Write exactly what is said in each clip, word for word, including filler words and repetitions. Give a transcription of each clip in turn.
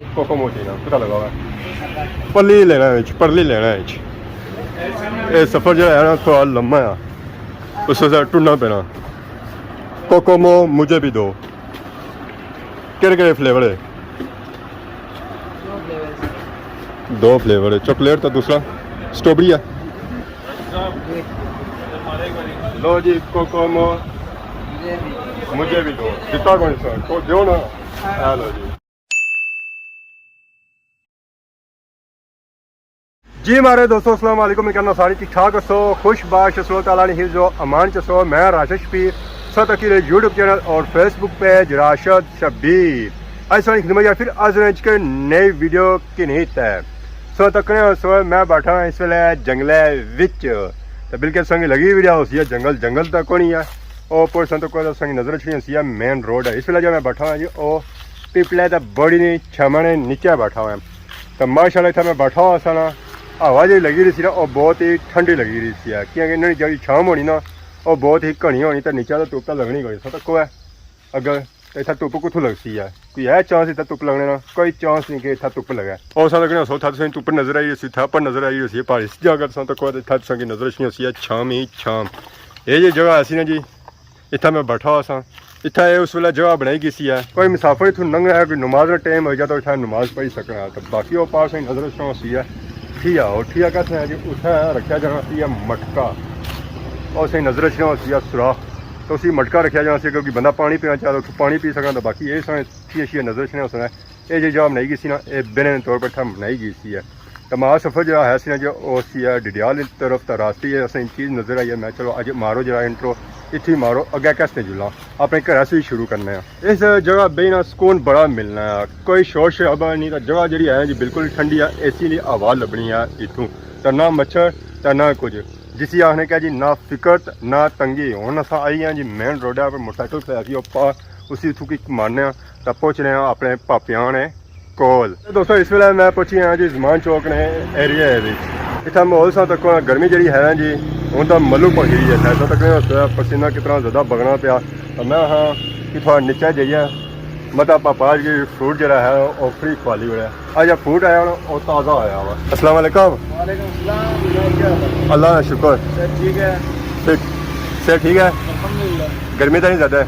کوکو موٹی نا پتہ لگا ہوا ہے۔ پرلی لینا ہے وچ، پرلی لینا ہے وچ۔ اے سفر جڑا ہے نا، تھوڑا لمبا ہے، اس واسطے ٹرنا پینا۔ کوکومو مجھے بھی دو۔ کہڑے کہڑے فلیور ہے؟ دو فلیور ہے، چاکلیٹ تے دوسرا سٹرابیری ہے۔ لو جی، کوکومو مجھے بھی دو۔ دتا کون سا؟ تو دیو نا۔ آ لو جی۔ جی مارے دوستو، السلام علیکم۔ میں کہنا سارے ٹھیک ٹھاک ہسو، خوش باش ہسو، اللہ تعالیٰ نے حفظ و امان چ ہسو۔ میں راشد شفیع، سو تکی رہے یوٹیوب چینل اور فیس بک پیج راشد شبیر۔ اج ساری خدمت یا پھر حاضر ہیں ایک نئی ویڈیو کی نہیں تے۔ سو تکنے ہسو، میں بیٹھا ہاں اس ویلے جنگلے وچ۔ تے بالکل سنگ لگی ویڈیو ہوسی ہے، جنگل، جنگل تک کونی ہے۔ او پر سن تو کوئی سنگ نظر اچھنی ہوسی ہے، مین روڈ ہے۔ اس ویلے جو میں بیٹھا ہاں جی، او پیپلے تے بڑی نہیں، چھمنے نیچے بیٹھا ہوا ہاں۔ تے ماشاءاللہ اتھا میں بیٹھا ہوا سا نا، ہوا جی لگی رہی سی نا، او بہت ہی ٹھنڈی لگی رہی سی ہے، کیونکہ انہاں نی جیڑی چھاں ہونی نا، او بہت ہی گھنی ہونی، تے نیچے تے دھوپ تے لگنی کوئی۔ سو تکو ہے اگر تے اتھا دھوپ کتھوں لگسی ہے؟ کوئی ہے چانس اتھا دھوپ لگنے نا؟ کوئی چانس نہیں کہ اتھا دھوپ لگے۔ او سا لگنے سو تھا تساں دھوپ نظر آئی سی، تھا پر نظر آئی سی، پہاڑی سی جگہ ساں تکو تے اتھا تساں کی نظر اچھنی ہوسی ہے چھاں ہی چھاں۔ اے جی جگہ ایسی نا جی، اتھا میں بیٹھا ہوا ساں۔ اتھا اے اس ویلے جگہ بنائی گئی سی ہے۔ کوئی مسافر اتھوں لنگھ رہا ہے، کوئی نماز نا ٹائم ہوئی جاتا، اتھا نماز پڑھی سکنا ہے۔ تو باقی او پار سائیں نظر اچھنا ہوسی ہے ٹھیا، او ٹھیا کہتے ہیں جی، اتھا رکھیا جانا سی ہے مٹکا۔ او سائیں نظر اچھنا ہوسی ہے سوراخ، تو اسی مٹکا رکھیا جانا سی، کیونکہ بندہ پانی پینا چاہے تو اتھوں پانی پی سکنا۔ تو باقی اے سائیں ٹھیا شیا نظر اچھنے ہوسن۔ اے جی جگہ بنائی گئی سی نا، اے بننے طور پر اتھا بنائی گئی سی ہے۔ تے ماڑا سفر جیڑا ہے سی نا جو او سی ہے ڈڈیال نی طرف، تے راستے ہی اساں چیز نظر آئی ہے۔ میں چلو اج مارو جیڑا انٹرو اتھی مارو، اگے کس نے جلاں، اپنے گھر سے ہی شروع کرنے آں۔ اس جگہ بہی نا سکون بڑا ملنا ہے، کوئی شور شرابہ نہیں، تے جگہ جیڑی ہے جی بالکل ٹھنڈی ہے، اے سی نی ہوا لبنی ہے اتھوں، تے نہ مچھر تے نہ کچھ۔ جسی آخنے کیا جی نہ فکر تے نہ تنگی۔ ہن اساں آئی ہیں جی مین روڈ ہے، پر موٹر سائیکل پہ اسی اوپر اسی اتھوں کی مارنے آں، تے پہنچنے آں اپنے پاپیاں نے کول۔ دوستو، اس ویلے میں پہنچی ہاں جی زمان چوک نے ایریے وچ۔ اتھا ماحول ساں تک گرمی جیڑی ہے نا جی، ہن تاں ملو پکی گئی ہے۔ ایسا تک نہیں ہوتا پسینہ کتنا زیادہ بگنا پیا۔ تے میں ہاں کہ تھوڑا نیچے جائیے، مطلب پاپا جی فروٹ جیڑا ہے او فری کھوا لی ہویا۔ اج فروٹ آیا ہونا، او تازہ آیا ہوا۔ السلام علیکم۔ وعلیکم السلام، جناب، کیا حال ہے؟ اللہ کا شکر۔ صحت ٹھیک ہے؟ ٹھیک۔ صحت ٹھیک ہے؟ الحمدللہ۔ گرمی تو نہیں زیادہ ہے؟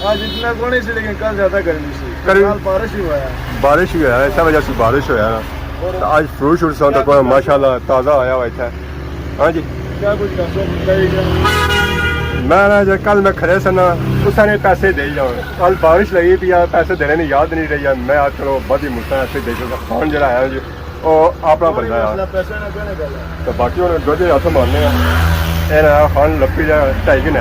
آج اتنا کونی سی، لیکن کل زیادہ گرمی سی۔ کل کل بارش ہی ہوا ہے۔ بارش ہی ہوا ہے، اس وجہ سے بارش ہوا ہے نا۔ اور تو آج فروٹ شروٹ ساں تک ماشاءاللہ تازہ آیا ہوا اتھے۔ ہاں جی۔ کیا کچھ دسو، بتائیے کیا؟ میں نا جے کل میں کھڑے سا نا، اس نے پیسے دے جاؤ۔ کل بارش لگی پئی آ، پیسے دینے نی یاد نہیں رہی آ۔ میں آ چلو بدی ملتا ہے، ایسے دے جاؤ۔ خان جڑا ہے جی، او اپنا بندہ ہے۔ مسئلہ پیسے نہ کہنے گل ہے۔ تو باقی ہن دو جے ہتھ مارنے آ۔ اے نا خان لپی جا ٹائی کے نا۔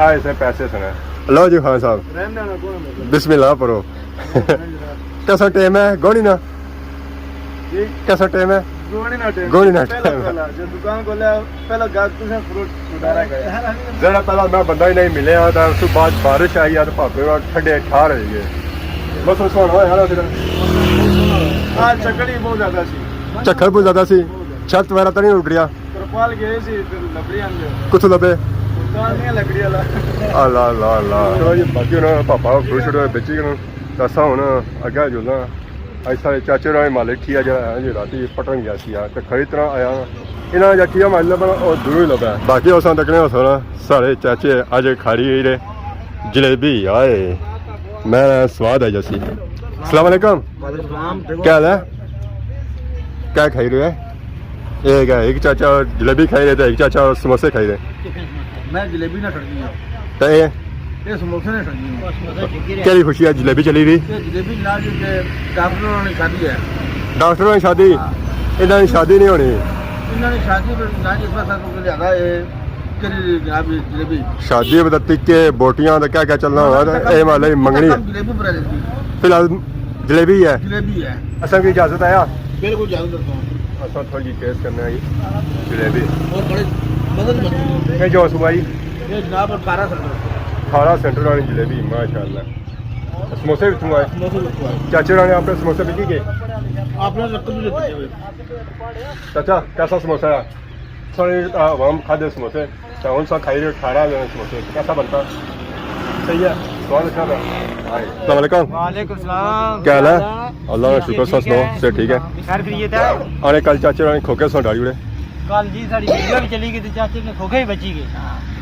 اے اس نے پیسے سنے۔ لو جی خان صاحب۔ رہن دینا کون ہے؟ بسم اللہ پڑھو۔ کیسا ٹائم ہے؟ گونی نا؟ جی؟ کیسا ٹائم ہے؟ گونی نا ٹائم۔ گونی نا پہلا ٹائم۔ پہلا، جب دکان کھولیا، پہلا گاہک تساں فروٹ اٹھارہ کریا۔ جیڑا پہلا میں بندہ ہی نہیں ملیا، تے اس بعد بارش آئی ہے، تے پاپے ٹھنڈے ٹھار ہوئی گئے۔ بس اس ہونا یار پھر۔ آج جھکڑ ہی بہت زیادہ سی۔ جھکڑ بہت زیادہ سی؟ چھت وغیرہ تو نہیں اڈ رہیا؟ ترپال گئے سی، پھر لبڑی آندے۔ کتھوں لبے؟ دکان نہیں لکڑی والا۔ اللہ، اللہ، اللہ۔ چلو جی، باقی ہن پاپا فروٹ شروٹ بیچی گئے۔ تے اساں ہن اگے جلنا۔ اج ساڑے چاچے ہوراں نے مالک ٹھیا جیڑا ہے جی، راتی پٹن گیا سی یار، تے کھڑی طرح آیا۔ انہاں جا ٹھیا مالک لبا، او دوروں ہی لبا۔ باقی اساں تکنے ہو سونا، ساڑے چاچے اج کھاڑی ہوئی رہے۔ جلیبی، ہائے، میں سواد آ جاسی۔ السلام علیکم۔ وعلیکم السلام۔ کیا حال ہے؟ کیا کھائی رہے ہو؟ ایک ہے، ایک چاچا جلیبی کھائی رہے تھے، ایک چاچا سموسے کھائی رہے۔ میں جلیبی نہ چھڑنی ہوں۔ تو اے؟ اے سموسے نہ چھڑنی ہوں۔ کیڑی خوشی ہے؟ جلیبی چلی رہی؟ اے جلیبی جناب جی، تے ڈاکٹر ہوراں نی شادی ہے۔ ڈاکٹر ہوراں نی شادی؟ ہاں۔ انہاں نی شادی نہیں ہونی۔ انہاں نی شادی پر جناب جی، اس وقت سانوں کوئی زیادہ اے کری جناب جی، جلیبی۔ شادی پتہ ٹکے، بوٹیاں تے کیا کیا چلنا ہونا، تے اے مالے منگنی۔ جلیبی پر ہے جی۔ فی الحال جلیبی ہے۔ جلیبی ہے۔ اساں کی اجازت آیا؟ بالکل اجازت دیتا ہوں۔ اساں تھوڑی جی ٹیسٹ کرنے آئی جلیبی۔ اور بڑے مزے کی بنتی ہے۔ کیا جو صبح جی؟ یہ جناب اٹھارہ سینٹر۔ اٹھارہ سینٹر والی جلیبی، ماشاءاللہ۔ سموسے بھی تھوں آئے؟ سموسے بھی تھوں آئے۔ چاچے ہوراں نے اپنے سموسے بھی کی گئے؟ اپنے لگتے بھی لیتے ہوئے۔ چاچا، کیسا سموسہ ہے؟ سارے عوام کھادے سموسے، تے ہن سا کھائی رہے اٹھارہ جنے سموسے، کیسا بنتا؟ السلام علیکم۔ وعلیکم السلام۔ کیا حال ہے؟ اللہ کا شکر، سب سناؤ، صحت ٹھیک ہے؟ خیر خیریت ہے؟ آنے کل چاچے ہوراں نے کھوکے سن ڈالی اڑے۔ کل جی ساڑی ویڈیو بھی چلی گئی تے چاچے نے کھوکے ہی بچی گئے۔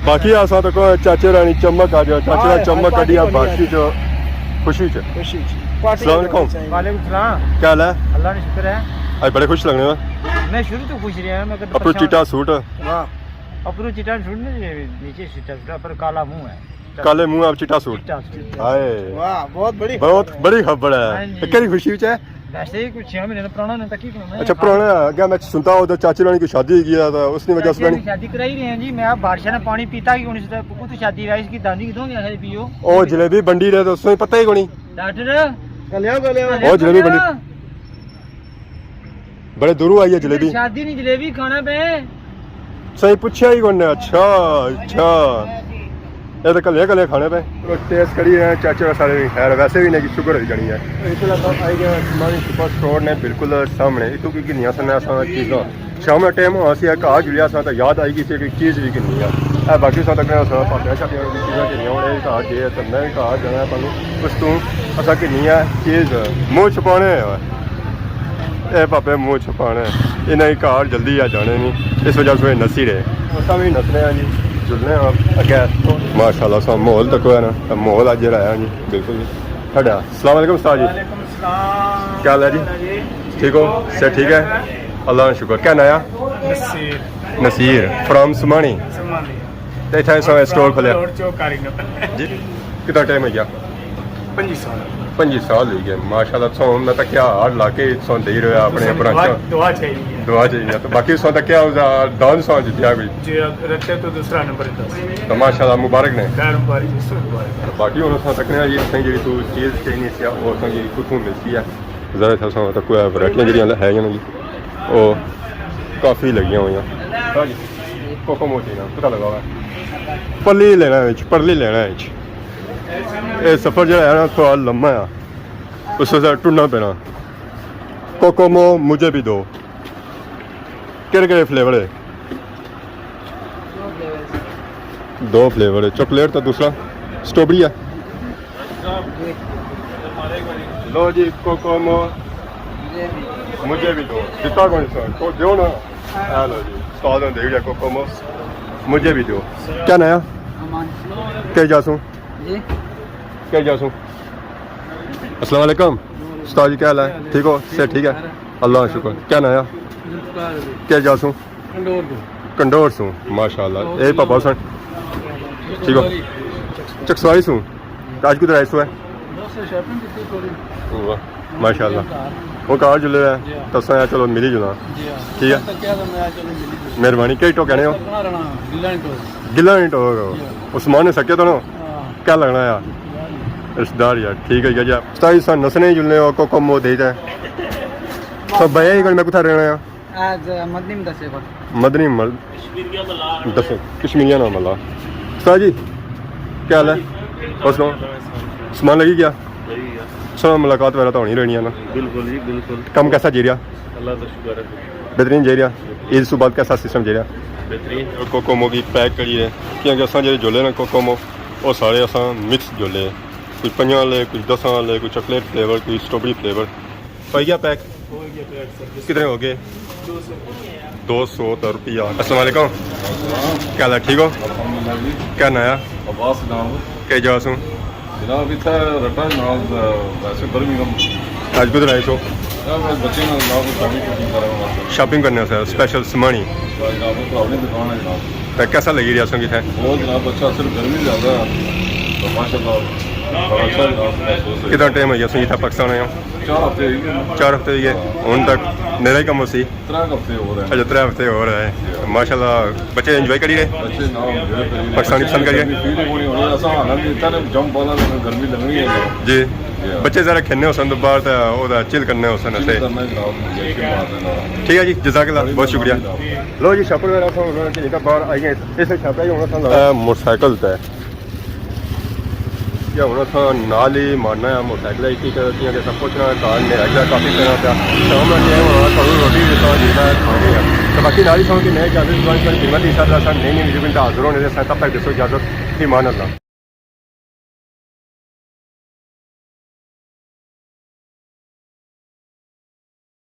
باقی اساں تو کوئی چاچے ہوراں نی چمک آ جائے، چاچے ہوراں چمک کڈی آ، باقی جو خوشی چ۔ خوشی چ۔ السلام علیکم۔ وعلیکم السلام۔ کیا حال ہے؟ اللہ کا شکر ہے۔ اج بڑے خوش لگنے ہو۔ میں شروع تو خوش رہا، میں کدی اپرو پریشان چٹا سوٹ۔ واہ۔ اپرو چٹا سوٹ نہیں، نیچے چٹا سوٹ، پر کالا منہ ہے۔ کالے منہ آپ چٹا سوٹ۔ چٹا سوٹ۔ ہائے۔ واہ، بہت بڑی بہت خبر ہے۔ بڑی خبر ہے۔ ہاں جی۔ کہڑی خوشی وچ ہے؟ ویسے ہی کچھ چھ مہینے پرانا نے، تکی کہنا ہے۔ اچھا، پرانا ہے۔ اگے میں سنتا ہوں تو چاچی ہوراں کی شادی ہوئی گئی ہے، تو اس نے وجہ سے چاچی نے شادی کرائی رہے ہیں جی، میں بادشاہ نے پانی پیتا ہی کونی، اس طرح کو تو شادی وائس کی دانی کدوں گیا ہے پیو۔ او جلیبی بنڈی رہے تو اس نے پتہ ہی کونی۔ ڈاکٹر۔ کلیو، کلیو۔ او جلیبی بنڈی۔ بڑے دوروں آئی ہے جلیبی۔ شادی نہیں، جلیبی کھانا پہ۔ صحیح پوچھا ہی کون نے۔ اچھا، اچھا۔ یہ تو کلے کلے کھانے پہ۔ ٹیسٹ کری رہے ہیں، چاچے اور سارے بھی خیر، ویسے بھی نہیں کہ شوگر ہوئی جانی ہے۔ اس ویلے تو آئی گیا سمانی سپر سٹور نے بالکل سامنے۔ اتوں کی کنیاں سن ایسا چیزاں۔ شام کا ٹائم ہوا سی، گھر جلیا سا تو یاد آئی گئی سی کہ چیز بھی کنی ہے۔ اے باقی سا تک سارا پاپیا شاپیا کی چیزاں کنیاں ہونے، گھر جے تو میں بھی گھر جانا ہے، پہلے اس تو اسا کنی ہے چیز منہ چھپانے ہیں۔ اے پاپے منہ چھپانے ہیں۔ انہاں کی گھر جلدی آ جانے نہیں، اس وجہ سے نسی رہے۔ اساں بھی نسنے ہیں جی، جلنے ہیں اگے۔ ماشاءاللہ، سا ماحول تک ہے نا، ماحول اج رہا ہے جی، بالکل جی۔ ساڈا السلام علیکم استاد جی۔ وعلیکم السلام۔ کیا حال ہے جی؟ ٹھیک ہو؟ صحت ٹھیک ہے؟ اللہ کا شکر۔ کیا ناں ہے؟ نصیر۔ نصیر، فرام سمانی۔ سمانی۔ تے اتھا اساں سٹور کھولیا۔ روڈ چوک کاری نہ۔ جی۔ کتنا ٹائم ہو گیا؟ پنجی سال۔ پنجی سال ہوئی گئے، ماشاءاللہ۔ سو میں تو کیا ہر لاکے سو دے رہے اپنے تساں دعا، برانچاں۔ دعا چاہیے۔ دعا چاہیے۔ تو باقی سو تو کیا ہو جا، دان سو جتیا کوئی۔ جی، اب رکھتے تو دوسرا نمبر دس۔ تو ماشاءاللہ، مبارک نے۔ خیر مبارک، اس سے مبارک۔ باقی ہن اساں تکنے آں جی، اساں جیڑھی تو چیز چاہیے سی، او اساں کی کتھوں ملتی ہے۔ ذرا سا اساں تک کوئی ورائٹیاں جیڑھیاں ہے نا جی، او کافی لگیاں ہوئیاں۔ ہاں جی، کوکو موچی نا، پتہ لگا ہوا ہے۔ پرلی لینا ہے وچ، پرلی لینا ہے وچ۔ اے سفر جیڑھا ہے نا، تھوڑا لمبا ہے۔ اس واسطے ٹرنا پینا۔ کوکومو مجھے بھی دو۔ کہڑے کہڑے فلیور ہے؟ دو فلیور ہے، چاکلیٹ تے دوسرا سٹرابیری ہے۔ لو جی، کوکومو مجھے بھی دو۔ دتا کون سا؟ تو دیو نا۔ اے لو جی، استاد نے دے دیا کوکومو۔ مجھے بھی دو۔ کیا ناں ہے؟ امان۔ کیا جاسوں؟ جی۔ کیا جاسوں؟ السلام علیکم۔ استاد جی، کیا حال ہے؟ ٹھیک ہو؟ صحت ٹھیک ہے؟ اللہ کا شکر۔ کیا ناں ہے؟ ذوالفقار علی۔ کیا جاسوں؟ کنڈور تو۔ کنڈور سوں، ماشاءاللہ۔ اے پاپا سن۔ ٹھیک ہو؟ چکسواری سوں۔ تے اج کدھر آئے سو ہے؟ بس شاپنگ کیتی تھوڑی۔ واہ، ماشاءاللہ۔ وہ کار جلے ہے، جی ہاں۔ تو سویا چلو ملی جلنا۔ جی ہاں۔ ٹھیک ہے۔ تو کیا تھا، میں چلو ملی جلنا۔ مہربانی۔ کئی ٹو کہنے ہو؟ اپنا رہنا، گلا نہیں ٹو۔ گلا نہیں ٹو۔ جی ہاں۔ عثمان نے سکے تو نا؟ ہاں۔ کیا لگنا ہے؟ رشتہ دار یار، ٹھیک ہے جی۔ استاد جی، سن نسنے جلنے ہو، کوکومو دے دے۔ تو بھیا ہی کول میں کتھا رہنا ہے؟ آج مدنی مدرسے کول۔ مدنی مل-، دسو، کشمیریہ نام اللہ۔ استاد جی، کیا حال ہے؟ اور سناؤ؟ سامان لگی گیا؟ لگی گیا۔ سر، ملاقات وغیرہ تو ہونی رہنی ہے نا؟ بالکل جی، بالکل۔ کم کیسا جی رہا؟ اللہ کا شکر ہے۔ بہترین جی رہا۔ عید سے بعد کیسا سسٹم جی رہا؟ بہترین۔ کوکومو کی پیک کری ہے، کیونکہ اساں جڑے جھولے نا کوکومو، وہ سارے اساں مکس جھولے، کوئی پنجاں والے، کوئی دساں والے، کوئی چاکلیٹ فلیور، کوئی سٹرابیری فلیور۔ پائی گیا پیک؟ ہو گیا پیک سر۔ کتنے ہو گئے؟ دو سو۔ دو سو روپیہ۔ السلام علیکم۔ کیا حال ہے؟ ٹھیک ہو؟ الحمدللہ جی۔ کیا ناں ہے؟ عباس نام۔ کئی جا سوں؟ جناب، اتھا رٹا جناب، ویسے گرمی کم۔ اج کدھر آئے سو؟ جناب، بس بچے نال جناب، شاپنگ شوپنگ کرنے واسطے۔ شاپنگ کرنے واسطے، اسپیشل سمانی۔ جناب، اتھا اپنی دکان ہے جناب۔ تے کیسا لگی رہیا سو کتھے؟ بہت جناب اچھا، صرف گرمی زیادہ ہے۔ تو ماشاءاللہ، بڑا اچھا جناب محسوس ہویا۔ کتنا ٹائم ہو گیا سو اتھا پاکستان آیا؟ چار ہفتے ہوئی گئے۔ چار ہفتے ہوئی گئے۔ ہن تک نیرا ہی کم ہو سی؟ ترے ہفتے ہور ہے۔ اچھا، ترے ہفتے ہور ہے۔ ماشاءاللہ، بچے انجوائے کری رہے؟ بچے نہ انجوائے کری رہے۔ پاکستانی پسند کری رہے؟ فیل ہی کونی ہونی، اساں آنند لیتا نا، جمپ والا نا، گرمی لگنی ہے۔ جی۔ جی ہاں۔ بچے ذرا کھیلنے ہوسن تو باہر تے او دا چل کرنے ہوسن چل ایسے۔ کرنا ہے جناب، جی، چل مارنا ہے۔ ٹھیک ہے جی، جزاک اللہ، بہت شکریہ۔ لو جی، شاپر وغیرہ اساں ہن کہ باہر آئی گئے، اس شاپر ہی ہن اساں لگا۔ اے موٹر سائیکل تے یا ہن اساں نال ہی مارنا ہے موٹر سائیکل، ایک ایک کیاں کہ سب پہنچنا ہے، کار نے اگلا کافی کرنا پیا۔ شام کا ٹائم ہونا، گھروں روٹی بھی اساں جیڑا ہے کھانی ہے۔ تو باقی نال ہی سن کہ نئے چینل دوبارہ قیمت حساب سے اساں نئی نئی ویڈیو بنتا حاضر ہونے دے ساتھ، تب تک دسو اجازت، ایمان اللہ۔